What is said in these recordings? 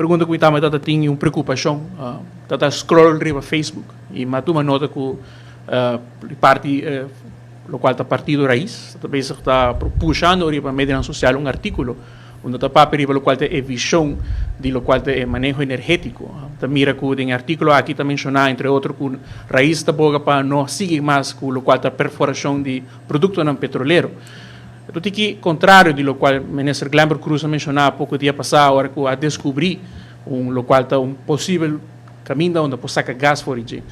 Pregunta ku mi tamba tata tin un preokupashon. Tata scroll riba Facebook i mi a tuma nota ku parti lokual ta Partido Raiz ta bezig ta pushando riba medionan sosial un artíkulo unda ta papia riba lokual ta e vishon di lokual ta e maneho energétiko. Ta mira ku den e artíkulo aki ta menshoná entre otro ku Raiz ta boga pa no sigui mas ku lokual ta perforashon di produktonan petrolero. E tiki kontrario di lokual Minister Glenbert Croes a menshoná poko dia pasá ora ku a deskubrí un lokual ta un posibel kaminda unda por saka gas for di dje.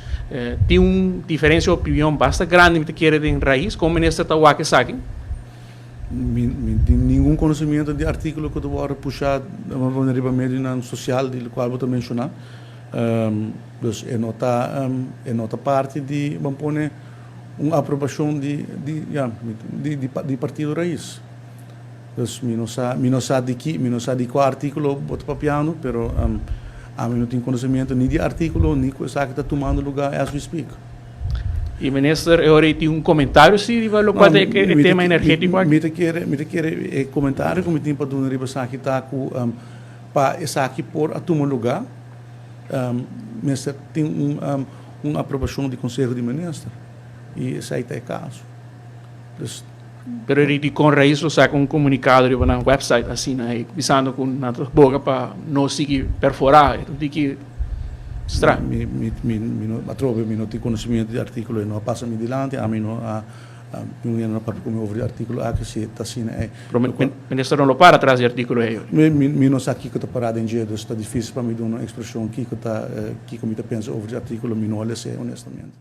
Tin un diferensia di opinion basta grandi mi ta kere den Raiz. Kon Minister ta wak esaki? Mi mi tin ningun konosimiento di artíkulo ku ta wòrdu pushá riba medionan sosial di lokual bo ta menshoná. Dus e no ta e no ta parti di ban pone un aprobashon di di ya di di di partido Raiz. Dus mi no sa mi no sa di ki mi no sa di kua artíkulo bo ta papiando pero ami no tin konosimiento ni di artíkulo ni ku esaki ta tumando lugá as we speak. I minister e ora ei tin un komentario si riba lokual ta e tema energétiko aki? Mi ta kere mi ta kere e komentario ku mi tin pa duna riba esaki ta ku pa esaki por a tuma lugá mester tin un un aprobashon di Konseho di Minister i esei ta e kaso. Dus. Pero e di kon Raiz lo saka un komunikado riba nan website asina ei bisando ku nan ta boga pa no sigui perforá e ta un tiki straño. Mi mi mi mi no atrobe mi no tin konosimiento di artíkulo ei no a pasa mi dilanti ami no a Mi no a papia ku mi over di artíkulo aki si ta asina ei. Pero minister no lo para tras di artíkulo ei? Mi no sa kiko ta pará den dje, dus ta difísil pa mi duna un ekspreshon kiko ta kiko mi ta pensa over di artíkulo, mi no a les'é honestamente.